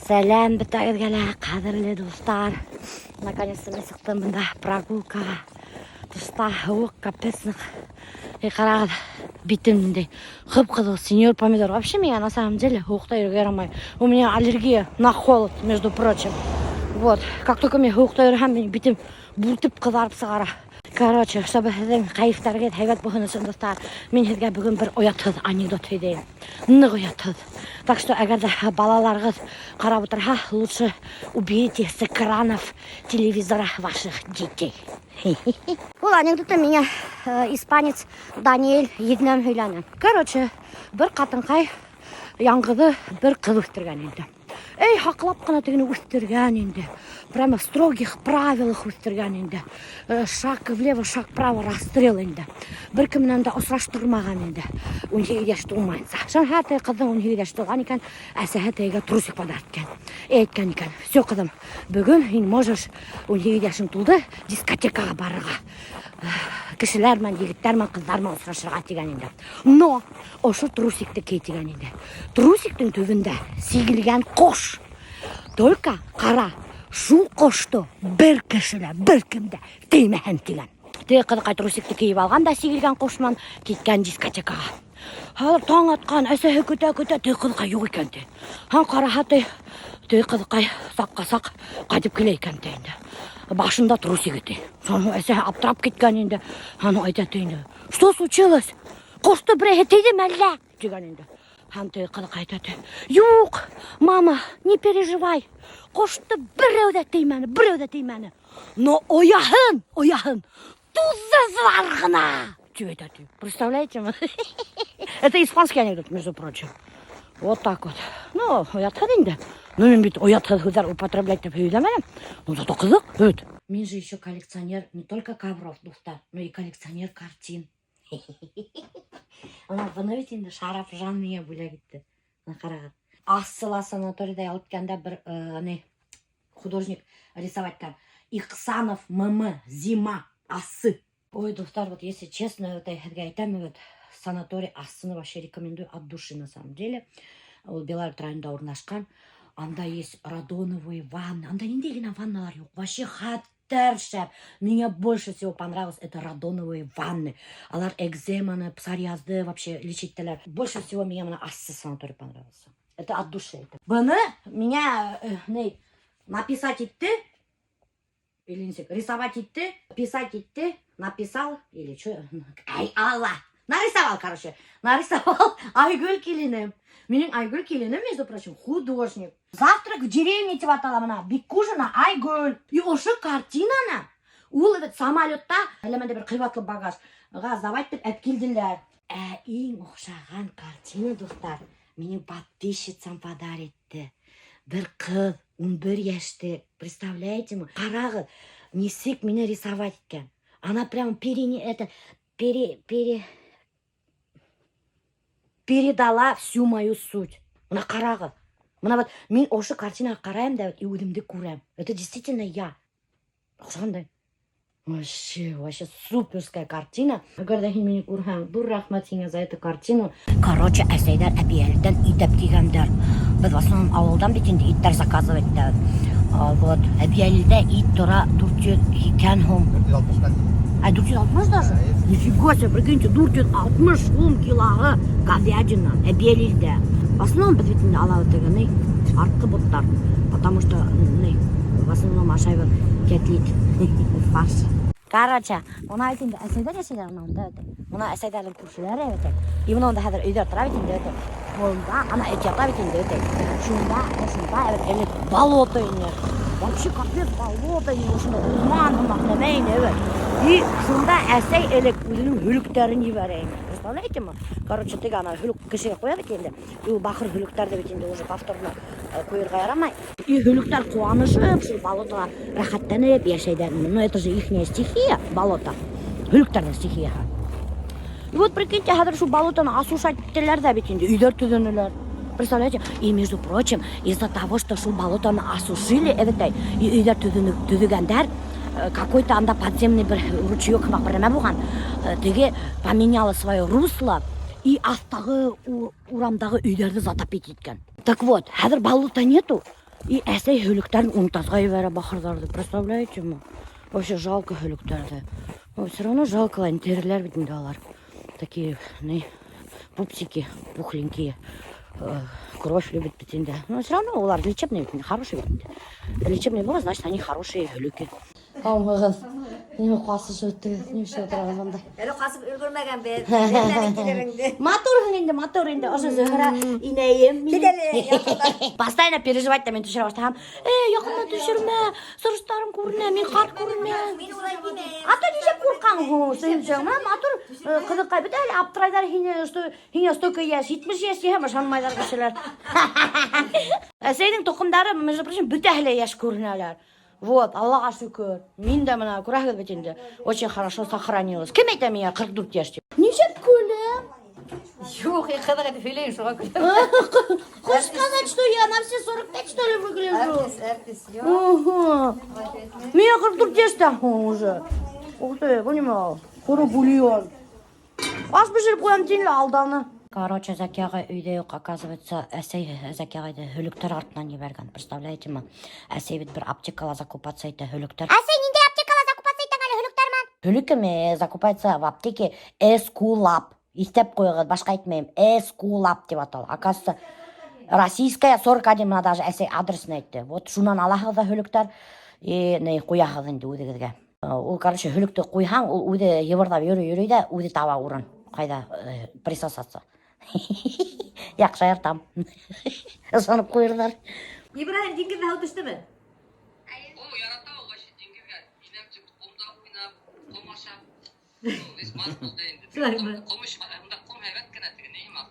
Сәләм бөтәгеҙгә лә, ҡәҙерле дуҫтар. Наконец-то мин сыҡтым бында прогулкаға. Тышта һыуыҡ, капец ныҡ. Эй, ҡарағыҙ, битем ниндәй ҡып-ҡыҙыл, сеньор помидор. Вообще миңә на самом деле һыуыҡта йөрөргә ярамай. У меня аллергия на холод, между прочим. Вот, как только мин һыуыҡта йөрөһәм, минең битем бүртеп ҡыҙарып сығара. Короче, чтобы һеҙҙең кәйефтәрегеҙ һәйбәт булһын өсөн, дуҫтар, мин һеҙгә бөгөн бер оятһыҙ анекдот һөйләйем. Ныҡ оятһыҙ. Так что, әгәр ҙә балаларығыҙ ҡарап ултырһа, лучше уберите с экранов телевизора ваших детей. Ул анекдотты миңә испанец Даниэль еҙнәм һөйләне. Короче, бер ҡатынҡай яңғыҙы бер ҡыҙ үҫтергән инде. Эй, һаҡлап ҡына тегене үҫтергән инде. Прямо в строгих правилах үҫтергән инде. Шаг влево, шаг вправо, расстрел инде. Бер кем менән дә осраштырмаған инде. 18 йәш тулмайынса. Шунһа теге ҡыҙҙың 18 йәш тулған икән, әсәһе тегегә трусик подарить иткән. Әйткән икән: "Все, ҡыҙым, бөгөн һин можешь, 18 йәшең тулды, дискотекаға барырға. Кешеләр менән, егеттәр менән, ҡыҙҙар менән осрашырға", — тигән инде. "Но ошо трусикты кей", — тигән инде. "Трусиктың төбөндә сигелгән ҡош. Только ҡара, шул ҡошто бер кеше лә, бер кем дә теймәһен", — тигән. Теге ҡыҙыҡай трусикты кейеп алған да сигелгән ҡош менән киткән дискотекаға. Хәҙер таң атҡан, әсәһе көтә, көтә, теге ҡыҙыҡай юҡ икән ти. Һәм ҡараһа ти, теге ҡыҙыҡай саҡҡа саҡ ҡайтып килә икән ти инде. Башында трусигы ти. Шуны әсәһе аптырап киткән инде. Һәм әйтә ти инде: "Что случилось? Ҡошто берәйһе тейҙеме әллә?" — тигән инде. Һәм теге ҡыҙыҡай әйтә ти: "Юҡ, мама, не переживай. Ҡошто берәү ҙә теймәне, берәү ҙә теймәне. Но ояһын, ояһын туҙҙырҙылар ғына", — тип әйтә ти. Представляете мы? Это испанский анекдот, между прочим. Вот так вот. Ну, оятһыҙ инде. Ну, мин бит оятһыҙ һүҙҙәр употреблять тип һөйләмәнем. Ну, зато ҡыҙыҡ. Бит. Мин же еще коллекционер не только ковров, дуҫтар, но и коллекционер картин. Ана быны бит инде Шарафжан миңә бүләк итте. Мына ҡарағыҙ. Ассыла санаторийҙа ял иткәндә бер ни, художник рисовать иткән. Ихсанов ММ, "Зима", Ассы. Ой, дуҫтар, вот если честно, это һеҙгә әйтәм, вот санаторий Ассыны вообще рекомендую от души на самом деле. Ул Белорет районында урынлашҡан. Анда есть радоновые ванны. Анда ниндәй генә ванналар юҡ. Вообще хәтәр шәп. Мне больше всего понравилось это радоновые ванны. Алар экземаны, псориазды вообще лечить итәләр. Больше всего миңә мына Ассы санаторий понравился. Это от души. Это. Быны миңә ни, написать итте, или нисек, рисовать итте, писать итте, написал, или что? Ай, Алла! Нарисовал, короче. Нарисовал Айгөл киленем. Минең Айгөл киленем, между прочим, художник. "Завтрак в деревне" тип атала мына. Биккужина Айгөл. И ошо картинаны ул бит самолетта әллә бер ҡыйбатлы багажға сдавать тип әп килделәр. Ә иң оҡшаған картина, дуҫтар, минең подписчицам подарить итте. Бер ҡыҙ, 11 йәштә. Представляете мы? Ҡарағыҙ, нисек мине рисовать иткән. Она прям это, передала всю мою суть. Мына ҡарағыҙ. Мына вот мин ошо картинаға ҡарайым да и үҙемде күрәм. Это действительно я. Оҡшағандай. Вообще, вообще суперская картина. Әгәр ҙә һин мине күрһәң, ҙур рәхмәт һиңә за эту картину. Короче, әсәйҙәр Әбйәлилдән ит әп килгәндәр. Беҙ в основном ауылдан бит инде иттәр заказывать итәбеҙ. Вот, Әбйәлилдә ит тора 480 һум. 460. А, 460 даже? Нифига себе, прикиньте, 460 һум килоһы говядина Әбйәлилдә. В основном беҙ бит инде алабыҙ теге ни, артҡы боттар. Потому что ни, в основном ашайбыҙ кәтлит, фарш. Короче, мына бит инде әсәйҙәр йәшәйҙәр мында бит. Мына әсәйҙәрҙең күршеләре бит. И мында хәҙер өйҙәр тора бит инде бит. Бында ана эт ята бит инде бит. Шунда, ошонда бит элек болото ине. Вообще капец болото ине, ошонда урман һымаҡ нәмә ине бит. И шунда әсәй элек үҙенең һөлөктәрен ебәрә ине. Представляете мы? Короче, теге ана һөлөк кешегә ҡуя бит инде. И ул бахыр һөлөктәрҙе бит инде уже повторно ҡуйырға ярамай. И һөлөктәр ҡыуанышып, шул болотоға рәхәтләнеп йәшәйҙәр. Ну, это же ихняя стихия, болото. Һөлөктәрҙең стихияһы. И вот прикиньте, хәҙер шул болотоны осушать иттеләр ҙә бит инде, өйҙәр төҙөнөләр. Представляете? И, между прочим, из-за того, что шул болотоны осушили, әбәтәй, и өйҙәр төҙөгәндәр, какой-то анда подземный бер ручеек һымаҡ бер нәмә булған, теге поменяла свое русло и аҫтағы урамдағы өйҙәрҙе затопить иткән. Так вот, хәҙер болота нету. И әсәй һөлөктәрен унитазға ебәрә бахырҙарҙы, представляете ме? Вообще жалко һөлөктәрҙе. Но все равно жалко, инде тереләр бит инде алар. Такие, не, пупсики, пухленькие. Кровь любит бит инде. Но все равно улар лечебные бит инде, хорошие бит инде. Лечебные было, значит, они хорошие һөлөки. Һаумыһығыҙ. Нимә ҡасышып бөттөгөҙ? Ни эшләп ултыраһығыҙ бында? Әле ҡасып өлгөрмәгәнбеҙ. Белмәнек килереңде. Матурһың инде, матур инде. Ошо Зөһрә инәйем. Кит әле, яҡындан. Постоянно переживать мин төшөрә башлаһам. Эй, яҡындан төшөрмә, сырыштарым күренә, мин ҡарт күренәм. Мин улай тимәйем. А то нисек ҡурҡаң һуң, һөйөнсәң, мә, матур ҡыҙыҡай бит әле аптырайҙар һине, что һиңә столько йәш, 70 йәш тиһәм, ышанмайҙар кешеләр. Әсәйҙең тоҡомдары, между прочим, бөтәһе лә йәш күренәләр. Вот, Аллаға шөкөр. Мин дә мына күрәһегеҙ бит инде. Очень хорошо сохранилась. Кем әйтә миңә 44 йәш тип? Нисек көләм? Юҡ, ҡыҙыҡ итеп һөйләйем, шуға көләм. Хочешь сказать, что я на все 45, что ли, выгляжу? Артист, артист, юҡ. Ага. Миңә 44 йәштә уже. Ух ты, понимаю. Ҡоро бульон. Аш бешереп ҡуям тине алданы. Короче, Зәки ағай өйҙә юҡ, оказывается, әсәй Зәки ағайҙы һөлөктәр артынан ебәргән, представляете ме? Әсәй бит бер аптекала закупаться итә һөлөктәр. Әсәй, ниндәй аптекала закупаться итәң әле һөлөктәр менән? Һөлөкөмө закупается в аптеке Эскулап. Иҫләп ҡуйығыҙ, башҡа әйтмәйем. Эскулап тип атала. Оказывается, Российская 41 мына даже әсәй адресын әйтте. Вот шунан алаһығыҙ ҙа һөлөктәр и ни ҡуяһығыҙ инде үҙегеҙгә. Ул, короче, һөлөктө ҡуйһаң, ул үҙе йыбырҙап йөрөй йөрөй ҙә үҙе таба урын. Ҡайҙа присосаться. Яҡшы шаяртам. Ышанып ҡуйырҙар. Ибраһим диңгеҙҙә һыу төштөмө? О, ярата ул вообще диңгеҙгә. Инәм тип ҡомда уйнап, ҡом ашап. Ну, весь мат булды инде. Шулаймы? Ҡом эш, унда ҡом һәйбәт кенә теге ни һымаҡ.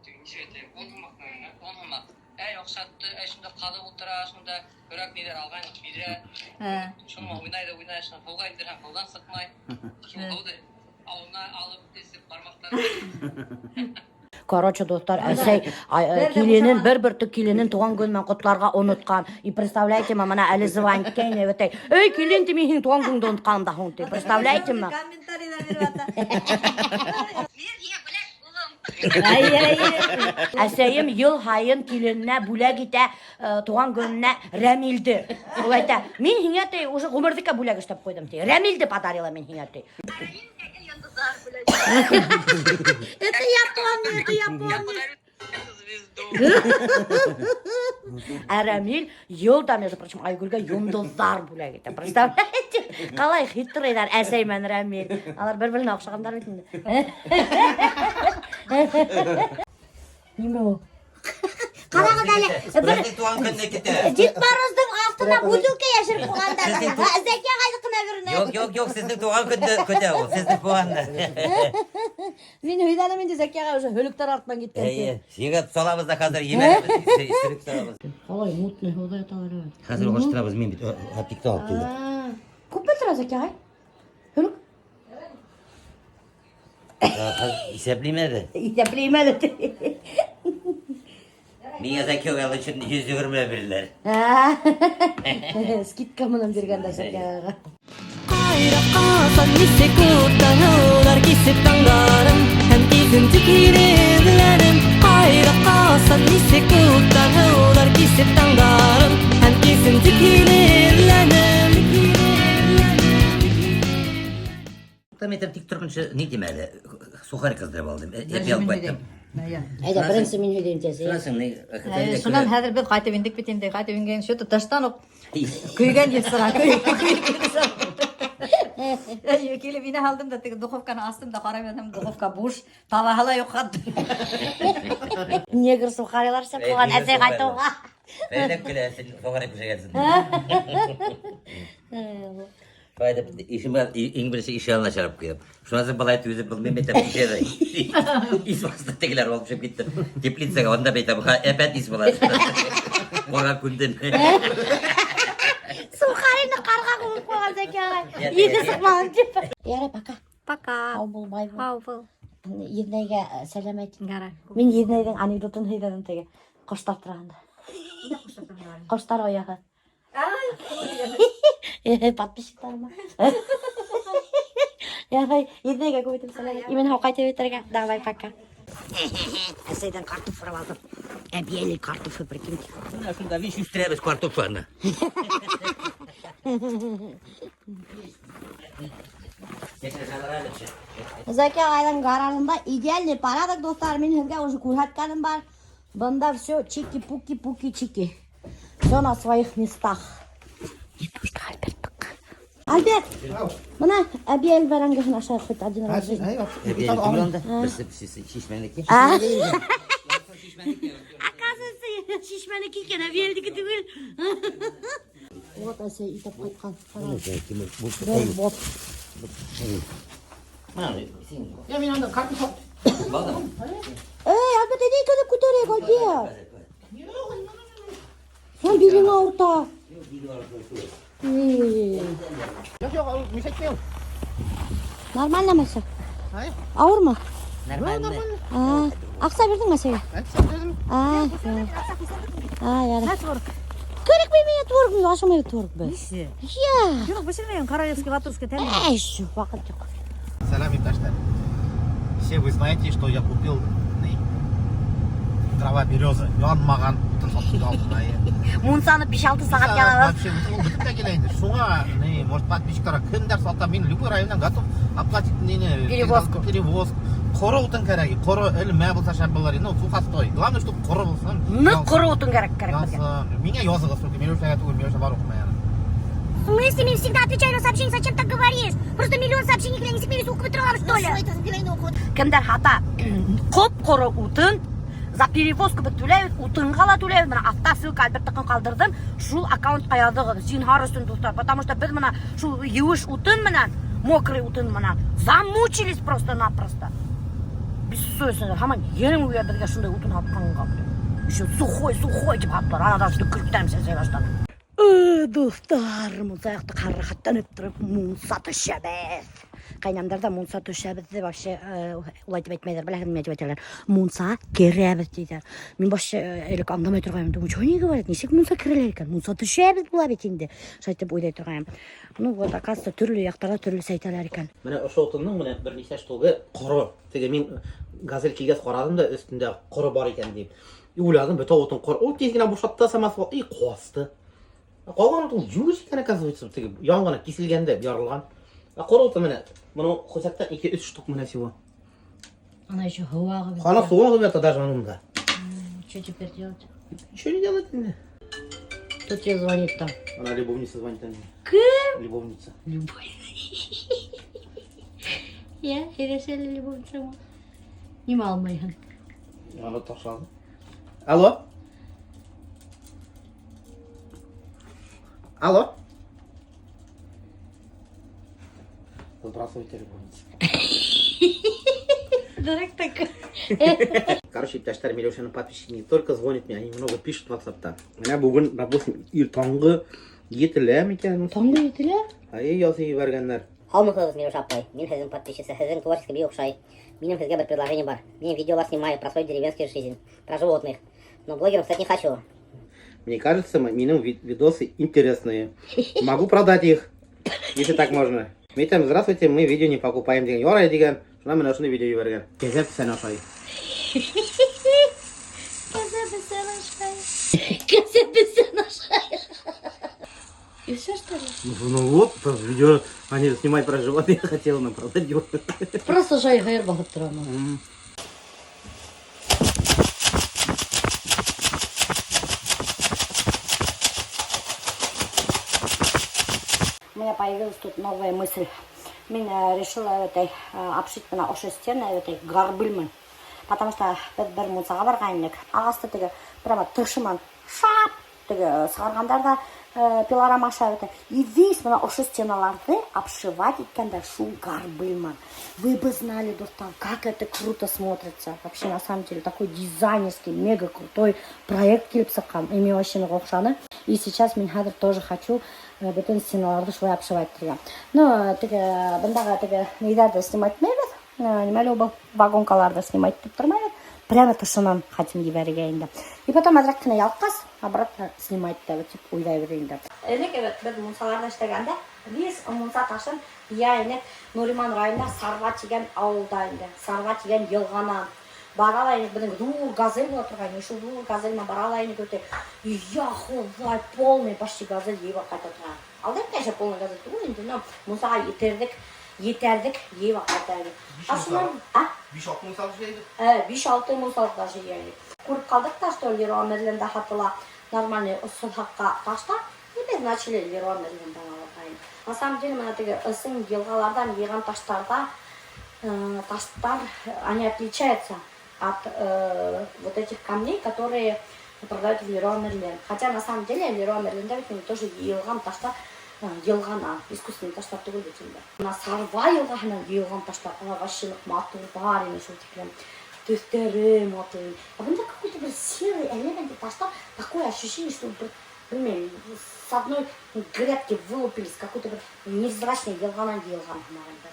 Теге нисек әйтәйем, он һымаҡ, он һымаҡ. Әй, оҡшатты, әй, шунда ҡаҙып ултыра, шунда көрәк ниҙәр алған, биҙрә. Шуны уйнай ҙа уйнай, шуны һыуға индерһәң, һыуҙан сыҡмай. Шул һыуҙы ауыҙына алып, эсеп, бармаҡтары. Короче, дуҫтар, әсәй киленен, бер бөртөк киленен тыуған көн менән ҡотларға онотҡан. И представляете ме, мына әле звонит иткәйне, әйтә, эй, килен, ти, мин һинең тыуған көнөңдө онотҡанмын да һуң, ти. Представляете ме? Комментарийҙар биреп ята. Мин һиңә бүләк, улым. Ай, ай, ай. Әсәйем йыл һайын килененә бүләк итә тыуған көнөнә Рәмилде. Ул әйтә, мин һиңә ти, уже ғүмерлеккә бүләк эшләп ҡуйҙым ти. Рәмилде подарила мин һиңә ти. Йондоҙҙар бүләк. Это я помню, это я Я помню. подарю звезду. Ә Рәмил йыл да, между прочим, Айгөлгә йондоҙҙар бүләк итә. Представляете? Ҡалай хитрыйҙар әсәй менән Рәмил. Алар бер-береһенә оҡшағандар бит инде. Нимә ул? Ҡарағыҙ әле, бер Һеҙҙең тыуған көнөнә китә. Дед Мороздың аҫтына бутылка йәшереп ҡуйғандар. Зәки ағайҙыҡына беренә. Юҡ, юҡ, юҡ, һеҙҙең тыуған көндө көтә ул, һеҙҙең тыуғанды. Мин һөйләнем инде Зәки ағай уже һөлөктәр артынан киткән. Эйе, егет салабыҙ ҙа хәҙер ебәрәбеҙ, һөлөк салабыҙ. Ҡалай мутный һыуҙа яталар. Хәҙер алыштырабыҙ, мин бит аптекта алып килдем. Күпме тора Зәки ағай? Һөлөк? Иҫәпләйем әле. Иҫәпләйем әле. Миңә Зәки ағай өсөн 120 бирҙеләр. Скидка менән биргәндәр Зәки ағайға. Ҡайҙа ҡасан нисек уттан улар кисеп таңдарын Һәм тиҙен тик иренләрен Ҡайҙа ҡасан нисек уттан улар кисеп таңдарын Һәм тиҙен тик иренләрен. Там әйтәм, тик торғансы, ни тим әле, сухарь ҡыҙҙырып алдым, әпи алып ҡайттым. Әйҙә, беренсе мин һөйләйем тиәсе. Шунан һуң ни, Шунан хәҙер беҙ ҡайтып индек бит инде, ҡайтып ингән шул тыштан уҡ көйгән еҫ сыға, көйгән сыға. Әй, килеп инә һалдым да, теге духовканы астым да ҡарап ятам, духовка буш, табаһы ла юҡ хатта. Негр сухарилар эшләп ҡуйған әсәй ҡайтыуға. Бәйләп килә, һин сухарь бешергәнһең. Ҡайтып, ишемә, иң беренсе ишек алдына чыгарып ҡуйҙым. Шунан һуң былай түҙеп булмай, әйтәм, ишек ис басты, тегеләр алып төшөп китте. Теплицаға унда әйтәм, әпәт ис була. Ҡарға күмдем. Сухарины ҡарға күмеп ҡуйған Зәки ағай. Еҫе сыҡмаһын тип. Ярай, пока. Пока. Һау бул, бай бул. Һау бул. Еҙнәйгә сәләм әйт. Ярай. Мин еҙнәйҙең анекдотын һөйләнем теге. Ҡоштар тураһында. Ҡоштар ояһы. Подписчиктарыма. Ярай, еҙнәйгә күп итеп сәләм әйт. Имен һау ҡайтып етергә. Давай, пока. Әсәйҙән картоф һорап алдым. Әбйәлил картофы, прикиньте. Менә шунда биш үҫтерәбеҙ картофларны. Зәки ағайҙың гаражында идеальный порядок, дуҫтар. Мин һеҙгә уже күрһәткәнем бар. Бында все чики-пуки, пуки-чики. Все на своих местах. Не нужно Альберттыҡы. Альберт, бына әбйәлил бәрәңгеһен ашайыҡ хоть один раз в жизни. Әбйәлил түгел анда. Берсе шишмәнеке. А? Оказывается, шишмәнеке икән, әбйәлилдеке түгел. Вот әсәй ит алып ҡайтҡан. Бер бот. Я мин анда картоф Эй, Альберт, әйҙә икәүләп күтәрәйек, Альберт. Һин билең ауырта. Эй. Юҡ, юҡ, ул мешать ул. Нормально мы все? Ай. Ауырмы? Нормально. А, аҡса бирҙеңме әсәйгә? Аҡса бирҙем. А, а, ярай. Кәрәкмәй миңә творог, мин ашамайым творог беҙ. Нисе? Я. Юҡ, бешермәйем, королевский батырский тәмле. Әй, шу, ваҡыт юҡ. Сәләм, иптәштәр. Все вы знаете, что я купил дрова береза. Янмаған утын сатып алдым. Мунсаны 5-6 сәғәт янабыҙ. Вообще, ул бөтөп тә килә инде. Шуңа, не, может, подписчиктарға кемдәр сата, мин любой районнан готов оплатить нене. Перевозку. Перевозку. Ҡоро утын кәрәк. Ҡоро элмә булһа шәп булыр. Ну, сухостой. Главное, чтобы ҡоро булһын. Ныҡ ҡоро утын кәрәк кәрәк беҙгә. Янсын. Миңә яҙығыҙ, только Миләүшәгә түгел, Миләүшә бар уҡымай әле. В смысле, мин всегда отвечаю на сообщения, зачем так говоришь? Просто миллион сообщений килә, нисек мин уҡып бөтөрә алам, что ли? Кемдәр һата ҡоп-ҡоро утын, за перевозку беҙ түләйбеҙ, утынға ла түләйбеҙ. Бына аҫта ссылка Альберттыҡын ҡалдырҙым. Шул аккаунтҡа яҙығыҙ, зинһар өсөн, дуҫтар, потому что беҙ бына шул еүеш утын менән, мокрый утын менән замучились просто-напросто. Бессовестно, һаман ерең үлә беҙгә шундай утын һатҡанға. Еще сухой, сухой тип һаттылар. Анадан шунда көрктәрем сәсәй башланы. Дуҫтар, мунса яҡтыҡ, рәхәтләнеп тороп мунса төшәбеҙ. Ҡәйнәмдәр ҙә мунса төшәбеҙ тип вообще улай тип әйтмәйҙәр, беләһегеҙ нимә тип әйтәләр? Мунса керәбеҙ тиҙәр. Мин вообще элек аңламай торғайным. Думаю, что они говорят? Нисек мунса керәләр икән? Мунса төшәбеҙ була бит инде. Шулай итеп уйлай торғайным. Ну вот, оказывается, төрлө яҡтарҙа төрлөсә әйтәләр икән. Менә ошо утынның менә бер нисә штугы ҡоро. Теге мин газель килгәс ҡарадым да өҫтөндә ҡоро бар икән тип. И уйладым, бөтә утын ҡоро. Ул тиҙ генә бушатты самосвал и ҡасты. Ҡалған утын еүеш икән, оказывается, теге яңы ғына киселгән дә ярылған. Ә ҡоро утын менә моны күҫәктән 2-3 штук менә всего. Ана еще һыу ағып. Ҡана һыу ағып ята даже унда. Что теперь делать? Ничего не делать инде. Кто тебе звонит там? Она любовница звонит мне. Кем? Любовница. Любовь. Я һөйләшә любовница. Нимә алмайһың? Ана ташлады. Алло? Алло? Здравствуйте, любовница. Дурак такой. Короче, иптәштәр, Миләүшәнең подписчики не только звонят мне, они много пишут в WhatsApp-та. Менә бүген, допустим, иртәнге етелә микән? Таңғы етелә? Ай, яҙып ебәргәндәр. Һаумыһығыҙ, Миләүшә апай. Мин һеҙҙең подписчица, һеҙҙең творчество бик оҡшай. Минең һеҙгә бер предложение бар. Мин видеолар снимаю про свою деревенскую жизнь, про животных. Но блогером стать не хочу. Мне кажется, минең видосы интересные. Могу продать их, если так можно. Мин әйтәм, здравствуйте, мы видео не покупаем тигән. Ярай тигән. Шунан менә шундый видео ебәргән. Кәзә бесән ашай. Кәзә бесән ашай. Кәзә бесән ашай. И все, что ли? Ну вот, видео, они снимать про животных, я хотела нам продать его. Просто жай һыйыр баҫып торам. У меня появилась тут новая мысль. Мин решила этой обшить бына ошо стены этой горбыльмы. Потому что беҙ бер мунсаға барған инек. Ағасты теге прямо тышы менән шап теге сығарғандар ҙа пилорама аша это. И весь бына ошо стеналарҙы обшивать иткәндәр шул горбыль менән. Вы бы знали, дуҫтар, как это круто смотрится. Вообще, на самом деле, такой дизайнерский, мега крутой проект килеп сыҡҡан. И мин вообще ныҡ оҡшаны. И сейчас мин хәҙер тоже хочу бөтөн стеналарҙы шулай обшивать итергә. Ну, теге бындағы теге ниҙәрҙе снимать итмәйбеҙ. Нимә әле был вагонкаларҙы снимать итеп тормайбыҙ. Прямо тышынан хотим ебәрергә инде. И потом әҙерәк кенә ялҡҡас, обратно снимать итәбеҙ тип уйлайбыҙ инде. Элек беҙ мунсаларҙа эшләгәндә, весь мунса ташын йыя инек Нуриман районында Сарва тигән ауылда инде. Сарва тигән йылғанан. Бара ла инек, беҙҙең ҙур газель була торғайны, шул ҙур газель менән бара ла инек үтә. Я Хоҙай, полный почти газель йыйып ҡайта торған. Алдыҡ, конечно, полный газель түгел инде, но мунсаға етерлек, етерлек йыйып ҡайта инек. А шунан, а? 5-6 мунсалыҡ йыйҙыҡ. 5-6 мунсалыҡ даже йыя инек. Күреп ҡалдыҡ та, что Леруа Мерлендә һатыла нормальный осһоҙ хаҡҡа таштар. И беҙ начали Леруа Мерлендан алырға инек. На самом деле, бына теге ысын йылғаларҙан йыйған таштарҙа таштар, они отличаются от вот этих камней, которые продают в Леруа Мерлен. Хотя на самом деле Леруа Мерленда бит инде тоже йыйылған таштар йылғанан, искусственный таштар түгел бит инде. Бына Сарва йылғаһынан йыйылған таштар, улар вообще ныҡ матурҙар ине, шул тиклем. Төҫтәре матур. А бында какой-то бер серый элемент таштар, такое ощущение, что бер, белмәйем, с одной грядки вылупились, какой-то бер невзрачный йылғанан йыйылған һымаҡ инде.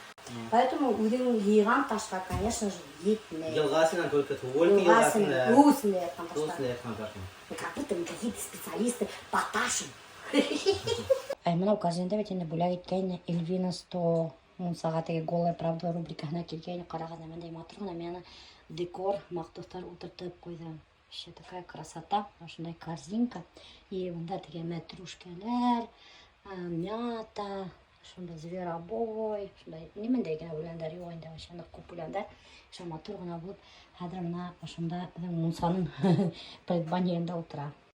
Поэтому үҙең йыйған ташҡа, конечно же, етмәй. Йылғаһынан только только Йылғаһынан, йылғаһынан. үҙендә ятҡан таштар. Үҙендә ятҡан таштар. Мы как будто мы какие-то специалисты по ташам. Ай, бынау корзинда бит инде бүләк иткәйне Эльвина 100 мунсаға теге «Голая правда» рубрикаһына килгәйне, ҡарағыҙ, бындай матур ғына мин декор маҡтуҫтар ултыртып ҡуйҙым. Вообще такая красота, ошондай корзинка. И бында теге мәтрүшкәләр, мята, шунда зверобой, шундай нимәндәй генә үләндәр юҡ инде, вообще ныҡ күп үләндәр. Ошо матур ғына булып, хәҙер бына ошонда беҙҙең мунсаның предбаннигында ултыра.